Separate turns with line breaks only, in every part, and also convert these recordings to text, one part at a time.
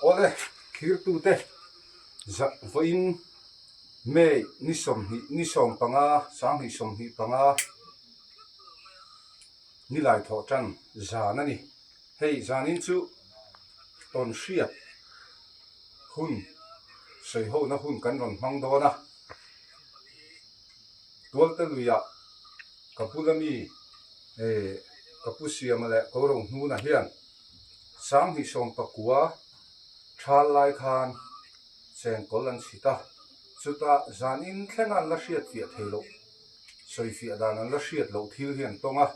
Awle, thirtute vawiin May ni sawmhnih ni 15 2025 nilai thawh tan zan a ni. Hei zanin chu tawn hriat hun sawihona hun kan rawn hmang dawn a. Tualte luiah ka bula mi ka pu Siama leh ko Rohnuna hian 2019 thal lai khan chengkawl an chhit a, chutah zanin thlenga an la hriat fiah thei loh, sawi fiah dan an la hriat loh thil hi an tawng a,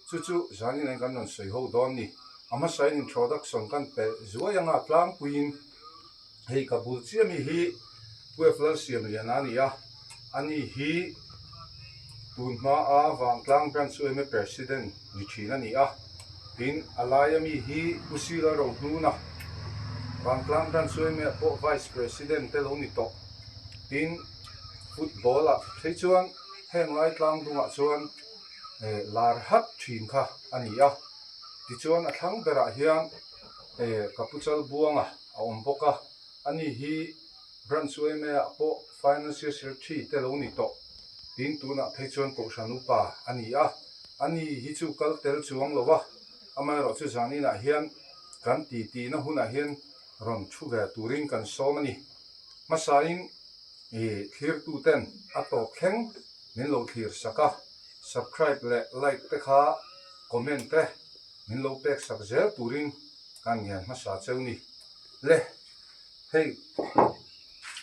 chu chu zanin an kan rawn sawi ho dawn ni. A hmasain introduction kan pe zuai anga tlangpuiin. Hei ka bul chiah mi hi Pu F Lalsiamliana a ni a, ani hi tun hmaa Vangtlang Branch UMA President ni thin a ni a, tin a laia mi hi Pu Sila Rohnuna, Vangtlang Branch UMA ah pawh Vice President te lo ni tawh, tin football ah phei chuan heng lai tlang dungah chuan lar hat thin kha a ni a, tichuan a thlang berah hian ka Pu Chalbuanga. a awm bawk a, ani hi Branch yma ah pawh Financial Secretary te lo ni tawh tin tunah phei chuan Kohhran upa a ni a, ani hi chu kal tel chuang lo a, amaherawh chu zaninah hian kan titihna hunah hian rawn thu ve turin kan sawm a ni. Hmasain ih thlirtuten a tawp thleng min lo thlir sak a, subscribe leh like te kha comment te min lo pek sak zel turin Kan ngen hmasa cheu ni. Le, hei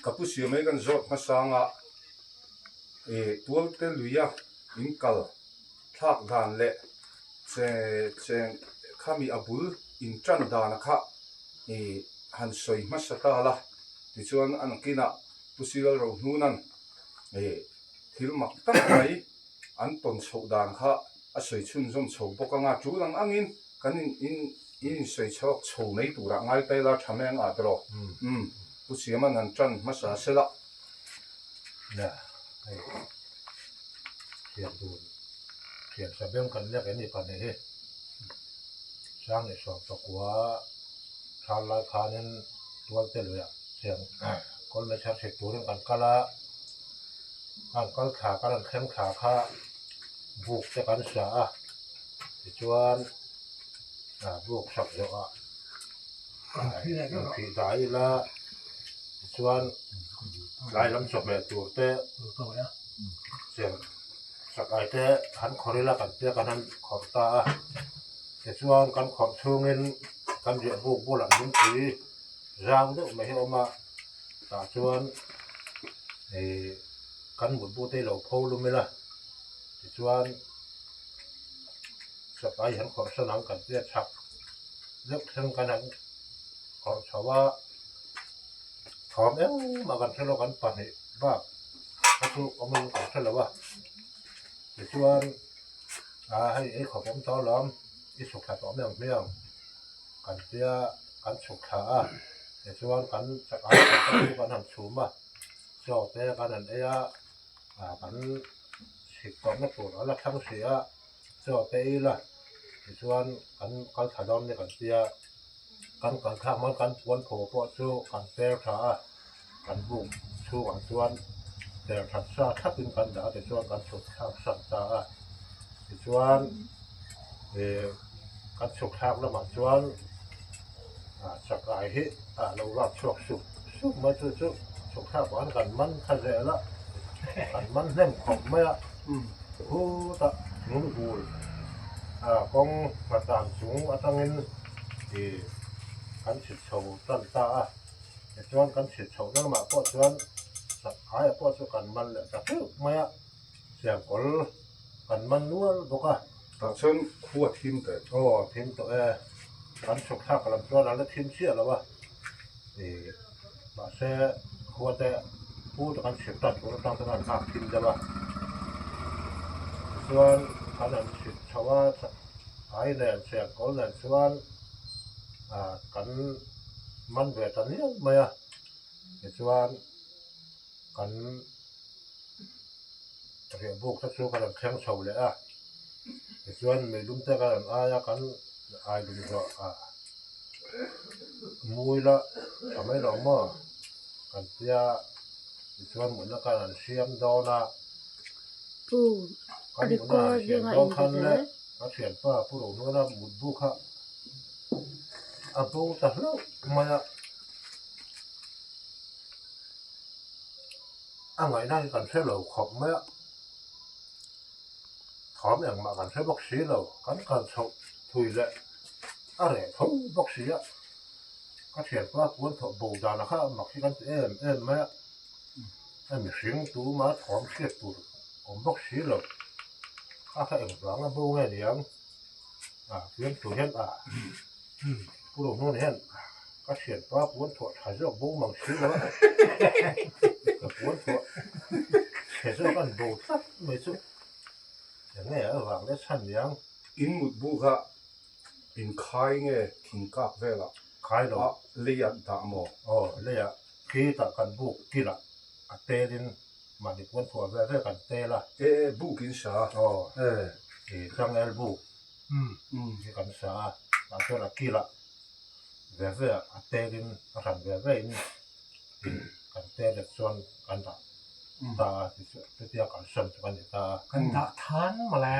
ka pu siam mai kan zawt hmasa anga e tualte luia in kal thlak dan leh che cheng khami a bul in tan dana kha e han sawi hmasa ta la tichuan a nakinah Pu Sial Rohnunan e thil mak tak mai an tawn chhoh dan kha a sawi chhunzawm chho bawk anga tul ang angin kan in in in insawi chhuak chho mai turah ngai ta ila tha mai ang a tawh umm Pu Siama'n han tan hmasa sela.
Nia hei thian dun thian sa beng kan lek em ni pahnih hi 2019 thal lai khanin tualte luiah thian kawl mai thar thei turin kan kal a. An kal thla kan han thleng thla kha buk te kan sa a tichuan ah buk sak zawh ah inphih dah ila tichuan tlai lam chawhmeh tur te cheng sak ai te han khawrh ila kan tia kan han khawrh ta a tichuan kan khawrh chhungin kan riah buk bulah lungpui zau deuh mai hi a awm a. Tah chuan ih kan mutbu te hi lo pho lum ila tichuan chakai han khawrh sawn ang kan tia chhak deuh thleng kan han khawrh chho a thawm engmah kan hre lo kan pahnih bak kha chu awm in kan hre lo a tichuan ah hei ei khawp awm tawh alawm i chhuk thla tawh mai ang hmiang. Kan tia kan chhuk thla a tichuan kan chakai te chu kan han chhum a chaw te kan han ei a ah kan chhit tawhna tur a la thlang hrih a chaw te ei ila tichuan kan kal thla dawn nia kan tia kan kal thlak hman kan puan thaw pawh chu kan per tha a kan buk chhungah chuan per that sa thlapin kan dah a tichuan kan chhuk thlak sak ta a tichuan ih kan chhuk thlak lamah chuan ah chakai hi ah lo rap chhuak sup sup mai chu chu chhuk thlak pah khan kan man kha zel a kan man hnem khawp mai a khutah lungul ah kawng hmatan chung atangin ih kan chhit chho tan ta a. Tichuan kan chhit chhoh na lamah pawh chuan chak aia pawh chu kan man leh ta hleuh mai a, siangkawl kan man nual bawk a.
Tah chuan khua thim tawh em?
Aw thim tawh e, kan chhuk thlak lam chuan a la thim chiah lo a, ih mahse khua te pu te kan chhit tan tur atang chuan an nghak thim deuh a, tichuan kan han chhit chho a chak ai nen siangkawl nen chuan ah kan. Man ve ta miau mai a, tichuan kan riahbuk te chu kan rawn thleng chho leh a, tichuan meilum te kan rawn ai a, kan ai lum zawh ah Mui la tha mai lo maw kan tia tichuan mutna khan an siam dawn a.
Pu
Kan mutna han siam dawn khan le ka thianpa Pu Rohnuna mutbu kha a bo ta hlauh mai a. A ngaihna hi kan hre lo khawp mai a. Thawm engmah kan hre bawk si lo, kan kal chhoh thui leh a reh tho bawk si a, ka thianpa puan thawh bo dan a kha mak hi kan ti em em mai a, a mihring tuma thawm hriat tur awm bawk si lo, kha kha engvang a bo nge niang a fiam tur hian a Pu Rohnuan hian ka thianpa puan thuah tha zawk bo mang si lo a, ka puan thuah chhe zawk an bo tlat mai chu eng nge avang leh chhan niang.
In mut bu kha in khai nge thing kak velah
Khai lo.
A leiah dah maw?
Aw leiah khitah kan buk kilah a telin mahni puan thuah vel vel kan tel a.
E e buk in sa.
Aw
E.
I changel buk hi kan sa a, tah chuan a kilah ve ve ah a telin a hran ve ve in kan tel leh chuan kan dah ta a, chutia kalsan chu kan ni ta a.
Kan dah than mawle.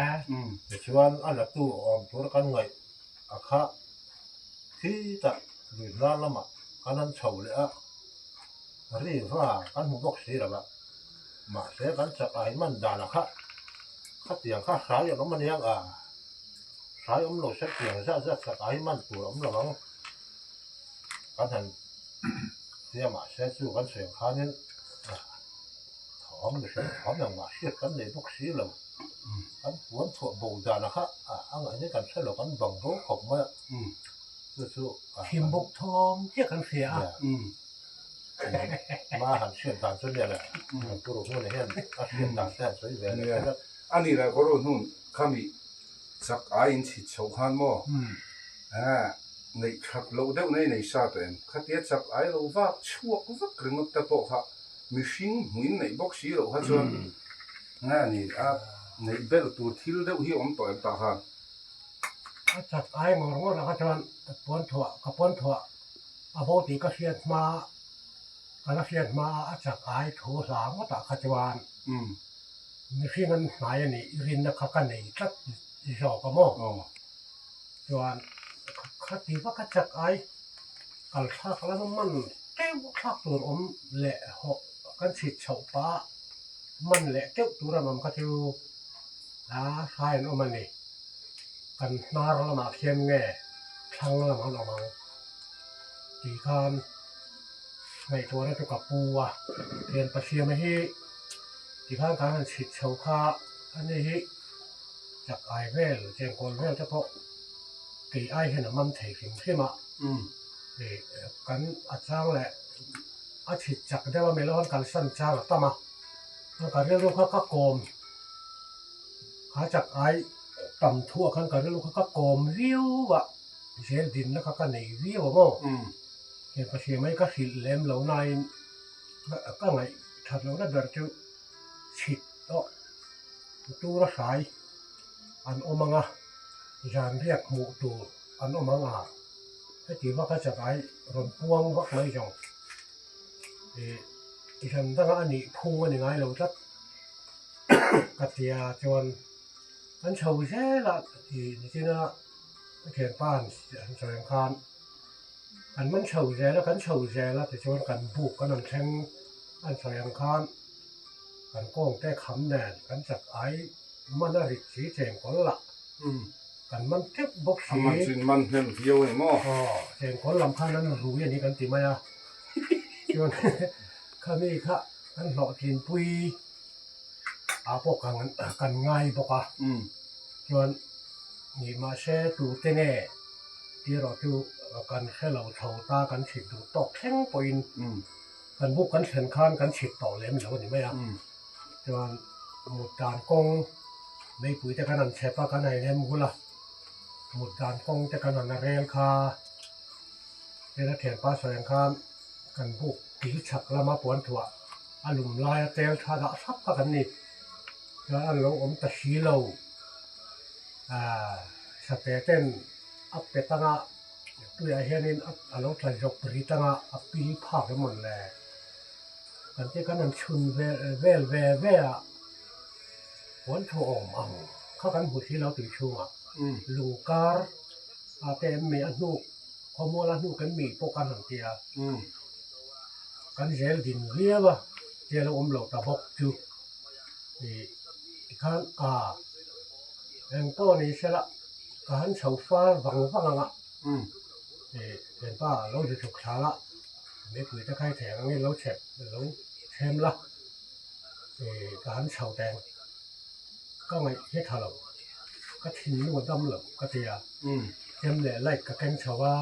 Tichuan a la tu awm tur kan ngaih a kha khitah lui hnar lamah kan han chho leh a, riva kan hmu bawk si lo a, mahse kan chak ai man dan a kha khatiang kha hrai an awm aniang a, hrai awm lo se tiang zat zat chak ai man tur a awm lo ang kan han tia mahse chu kan sawi ang khanin thawm mihring thawm engmah hriat kan nei bawk si lo. Kan puan chhuah bo dan a kha a ngaihna kan hre lo kan bang bo khawp mai a chu chu
Thim bawk thawm chiah kan hria a.
Ma han hriat dan chu nia le kan pu Rohnuna hian a hriat dan te han sawi ve leh kher a.
A ni lah ka Rohnun khami chak ai in chhit chhoh khan maw neih that loh deuh nei nei sa tawh em khatia chak ai lo vak chhuak vak ringawt te pawh kha Mihring hmuin neih bawk si loh kha chuan nge a ni a neih belh tur thil deuh hi awm tawh em tah khan.
A chak ai ngawr ngawr ah kha chuan puan thuah ka puan thuah a bo tih ka hriat hma ka la hriat hma a a chak ai thu hla ngawt ah kha chuan mihring an hnai a nih rinna kha ka nei tlat zawk a maw chuan khati vak a chak ai Kal thlak lama man teuh thlak tur awm leh hawh kan chhit chhoh pah man leh teuh tur an awm kha chu a hrai an awm a ni. Kan hnar lamah khian nge thlang lamah an awm ang tih khan ngaihtuahna chu ka pu a, thian Pasiama hi tikhan kan han chhit chho kha a ni hi chak ai vel chengkawl vel te pawh Kei ai hian a man thei hrim hrim a, ih kan a chang leh a chhit chak deuh a melo an kalsan chang a tam a, ka rilru kha ka kawm kha chak ai tam thuah khan ka rilru kha ka kawm viau a, zel dinna kha ka nei viau a maw, heng ka hria mai ka hrilh lem lo nain ka ngaih that lohna ber chu chhit tawh tur a hrai an awm ang a. Zan riak hmuh tur an awm ang a, heti vak a chakai rawn puang vak mai zawng ih i hran danga a nih phung a ni ngai lo tlat ka tia chuan an chho zel a ih nichina ka thianpa han sawi ang khan kan man chho zel a kan chho zel a tichuan kan buk kan han thleng an sawi ang khan kan kawngte kham nen kan chakai Man a rit si chengkawl lah kan man teuh bawk si.
A man chu in man hnem viau a ni maw?
Aw, chengkawl lam khan an rui a ni kan ti mai a. Chuan khami kha kan hlawhtlinpui ah pawh kan ngai bawk a. Chuan nih mahse tute nge tih erawh chu kan hre lo chho ta kan chhit duh tawk thleng pawhin kan buk kan thlen khan kan chhit tawh lem lo a ni mai a. Chuan mut dan kawng meipui te kan han chhep a kan han inhem hul a, mut dan kawng te kan han rel kha hela thianpa sawi ang khan kan buk kil chhak lama puan thuah a lum laia tel tha dah hrap kha kan ni. Chuan an lo awm ta si lo, aah sate ten a pe tanga. Tuiah hianin a lo tla zawk rit anga a pil phak emawn le kan tih kan han chhun vel ve ve a puan thu awm ang kha kan hmu si lo tui chhungah lungkar a te em mi a hnuk khawmual a hnuk em mi pawh kan han ti a kan zel din viau a tia lo awm lo ta bawk chu ih tikhan a eng pawh ni sela. Ka han chho far vang vang ang a, thianpa lo zu chhuk thla la, mipui te khai thei angin lo chhep lo chhem la, ka han chho teng, ka ngaih hi tha lo, ka thinlung a dam lo ka ti a, chem leh light ka keng chho a,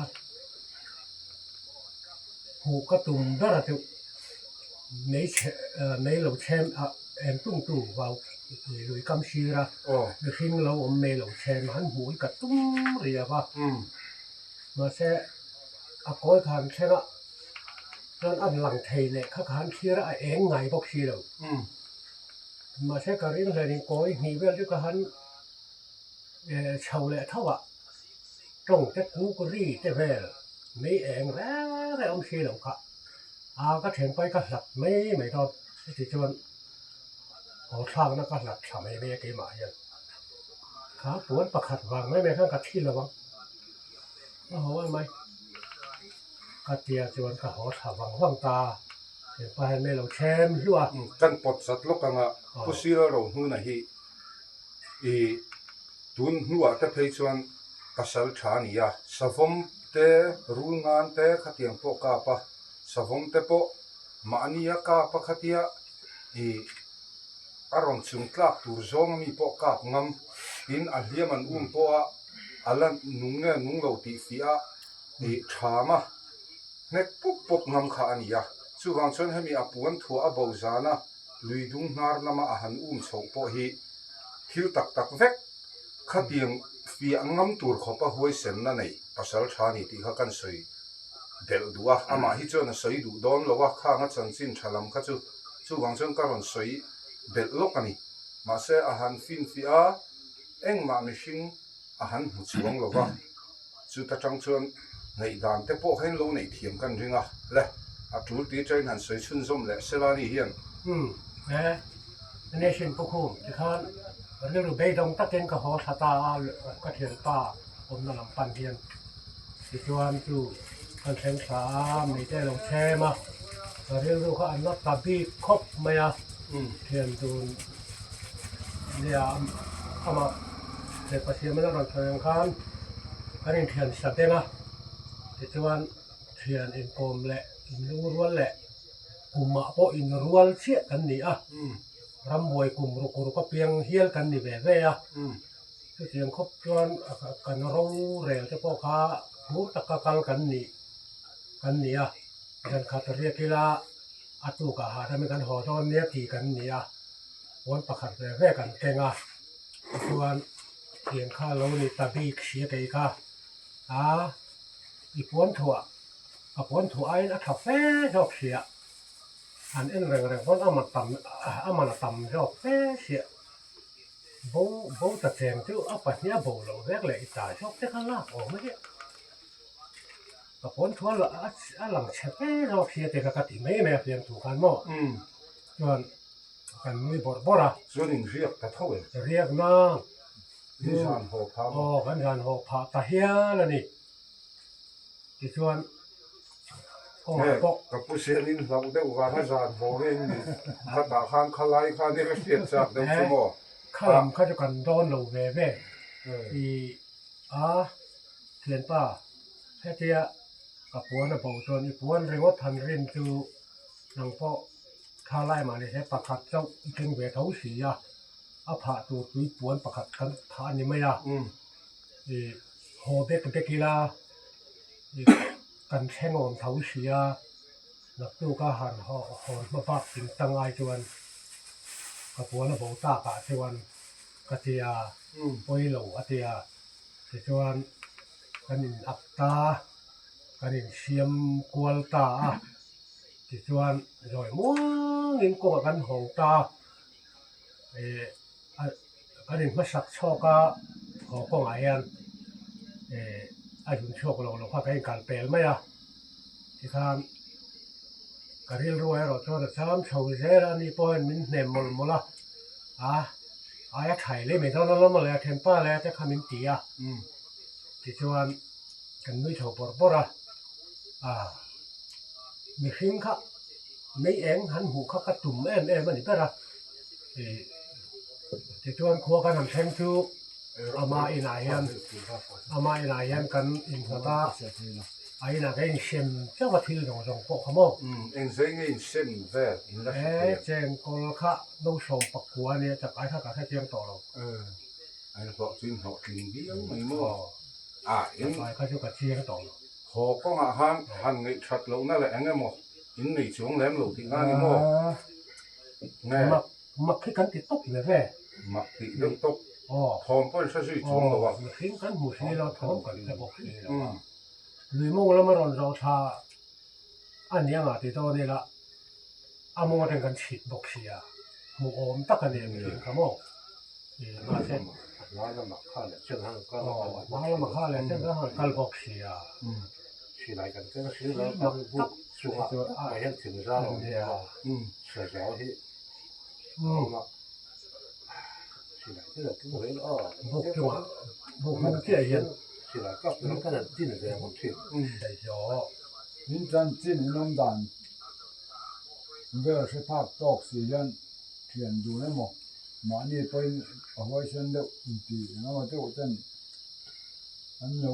huh ka tum ber a chu mei lo chhem a eng tung tu vau lui kam sir a mihring lo awm mei lo chhem a han hmuh hi ka tum riau a mahse a kawi khan thleng a chuan a lang thei leh kha khan thlir a a eng ngai bawk si lo mahse ka ring hlen in kawi hnih vel chu ka han chho leh tho a tawng te kuk ri te vel mei eng reng reng awm si lo kha. A ka thianpai ka hlat mai mai dawn heti chuan haw thlakna ka hlat thla mai mai a keimah hian kha puan pakhat vang mai mai khan ka thi lo ang a haw a mai ka tia chuan ka haw thla vang vang ta thianpa hian mai lo then hluah a.
Kan pawt zat lawk anga Pu Sira Rohnuna hi i tun hnuah te phei chuan Pasal tha a ni a, savawm te, rul ngan te khatiang pawh kap a, savawm te pawh mahnia kap a khatia ih a rawn chung tlak tur zawng ami pawh kap ngam tin a hliam an um pawh a, a la nung nge nung lo tih fiah a ih tham a, hnek pawp pawp ngam kha a ni a. Chuvang chuan hemi a puan thuah a bo zana lui dung hnar lama a han um chhoh pawh hi thil tak tak vek Khatiang fiah ngam tur khawpa huaisenna nei pasal tha ni tih kha kan sawi belh duh a, amah hi chuan a sawi duh dawn lo a, khang a chanchin tha lam kha chu chuvang chuan ka rawn sawi belh lawk a ni. Mahse a han finfiah a, engmah mihring a han hmu chuang lo va. Chuta tang chuan ngaihdan te pawh kha in lo neih thiam kan ring a, le a tul ti atangin han sawi chhunzawm leh sela ni hian.
Umm he nation pukhum tikhan rilru beidawng takin ka haw thla ta a, ka thianpa awmna lam pan hian tichuan chu kan thleng thla a, mite a lo chhem a, ka rilru kha an la ta bik khawp mai a, thian dun nia amah He Pathian a rawn sawi ang khan kan inthian sa beng a, tichuan thian inkawm leh inlungrual leh kumah pawh inrual chiah kan ni a, rambuai kum ruk ruk apiang hial kan ni ve ve a, chutiang khawp chuan kan rorel te pawh kha phur taka kal kan ni kan ni a, zankhat riak ila a tukah hahdam in kan haw dawn nia tih kan ni a, puan pakhat ve ve kan keng a. Tichuan tiang kha lo ni ta bik sia kei kha a i puan thuah ka puan thuah aiin a tha fe zawk sia an en reng reng pawn a man tam a man a tam zawk fe sia bo bo ta cheng chu a pahnih a bo loh vek leh i ta zawk te kha lak awm a nia ka puan thuah a lang chhe fe zawk sia te kha ka ti mai mai a fiamthu khan maw chuan. Kan nui bawrh bawrh a.
Chuan in riak ta tho em?
Riak nang.
In zan haw phah maw?
Aw, kan zan haw phah ta hial a ni. Tichuan kawngah pawh.
Ka pu sian in hlauh deuh vang a zan haw nge in ni? Khatah khan khalai khan i ka hriat chak deuh chu maw?
Kha lam kha chu kan dawn lo ve ve. I a thianpa hetia ka puan a bo chuan i puan ringawt han rin chu nang pawh Thla lai mah ni se pakhat chauh i keng ve tho si a, a phah tur tui puan pakhat kan phah a ni mai a, i haw bek bek ila i kan thleng awm tho si a, naktuk a han haw hma bak ting tang ai chuan ka puan a bo tak ah chuan ka ti a, pawi lo a ti a, tichuan kan in ak ta, kan insiam kual ta a. Tichuan zawi muangin kawngah kan hawng ta ih kan inhmasak chhawk a haw kawngah hian ih. A zun chhuak lo lo kha ka inkal pel mai a, tikhan ka rilru erawh chuan a cham chho zel a, ani pawhin min hnem mawlh mawlh a, a aia thai leh mai dawn alawm mawle a thianpa leh te kha min ti a, tichuan kan nui chho bawrh bawrh a, a mihring kha mei eng han hmuh kha ka tum em em a ni ber a, ih tichuan khua kan han thleng chu. Ama inah hian ama inah hian kan innghat a, a inah ka insem chauh a thil zawng zawng pawh kha maw.
Eng zai nge insem vel in la hre thei
em? Chengkawl kha no sawm pakua a nia chak ai kha ka hre chiang tawh lo.
A inhlawh chu inhlawh tling viau mai maw? A in.
Chak ai kha chu ka chiang tawh lo.
Haw kawngah khan han ngaih that lohna leh eng emaw in nei chuang lem lo tih nga ni maw? Nge.
Mak hi kan ti tawp ve ve.
Mak tih deuh tawp. Thawm pawh in hre zui chuang lo a.
Mihring kan hmu si lo, thawm kan hre bawk si lo a. Lui mawng lama rawn zawh thla a ni anga ti dawn ila, a mawng atang kan chhit bawk si a, hmuh awm tak a ni mihring kha maw. Mahse,
Hma lamah kha leh chen han kal
hma lamah kha leh chen han kal bawk si a.
Silai kan keng si lo, kan buk chungah mai hian thing zar a awm a, sazaw hi.
Buk chungah buk hmung chiah hian
Min chanchin in awm dan vel hre phak tawk si hian thian dun emaw mahni pawhin a huaisen deuh inti eng emaw deuh ten an lo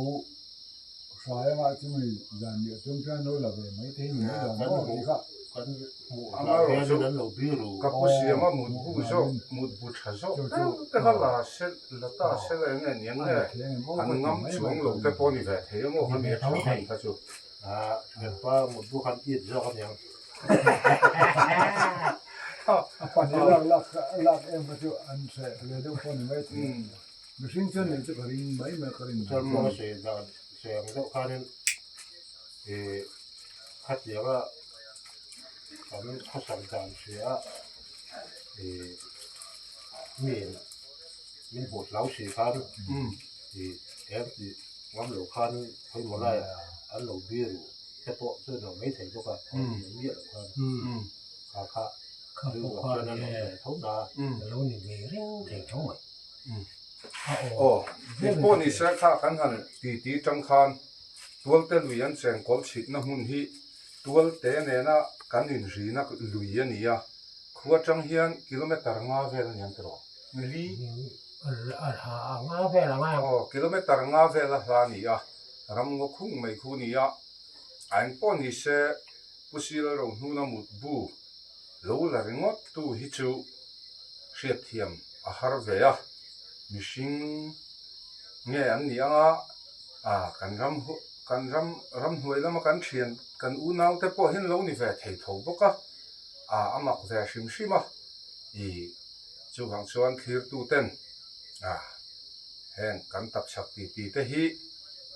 hrai anga chumi zan leh chung chuan lo la ve mai te hi ni mai lo maw tih kha.
Amaherawhchu, ka pu siama mutbu zawk, mutbu tha zawk deuh te kha la se, la ta se la eng nge ni ang nge, an ngam chuang lo te pawh ni ve thei emaw kha mi a tha hman kha chu.
A pahnih lak lak lak em kha chu an hreh ve deuh pawh ni mai thei. Mihring chuan neih chu ka ring mai mai ka rin dan.
Khatianga kan khawsak dan hria a ih mi min hmuh hlau si khan ih eng tih ngam loh khan pawimawh laiah an lo biru te pawh chu an lo mai thei bawk a miah loh khan kha kha rilru ah chuan an awm ve tho na
a lo ni ve reng thei tho mai
aw engpawh ni se kha kan han titi tang khan Tualte lui an chengkawl chhitna hmun hi Tualte nena kan inrina lui a ni a, khua atang hian kilometre nga vel a ni ang tiraw? Li?
Nga vel a ngai ang.
Aw, kilometre nga vel a hla a ni a, ramngaw khung mai khu a ni a, a engpawh ni se Pu Sila Rohnuna mutbu lo la ringawt tu hi chu hriatthiam a har ve a, mihring nge an nih anga Ah, kan ram kan ram ramhnuai lama kan thian kan unau te pawh hian lo ni ve thei tho bawk a, ah a mak ve hrim hrim a, ih chuvang chuan thlirtu ten ah heng kan tapchhak ti ti te hi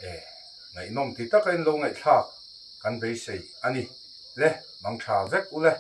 eh ngaihnawm ti taka in lo ngaihthlak kan beisei a ni le, mang tha vek u le.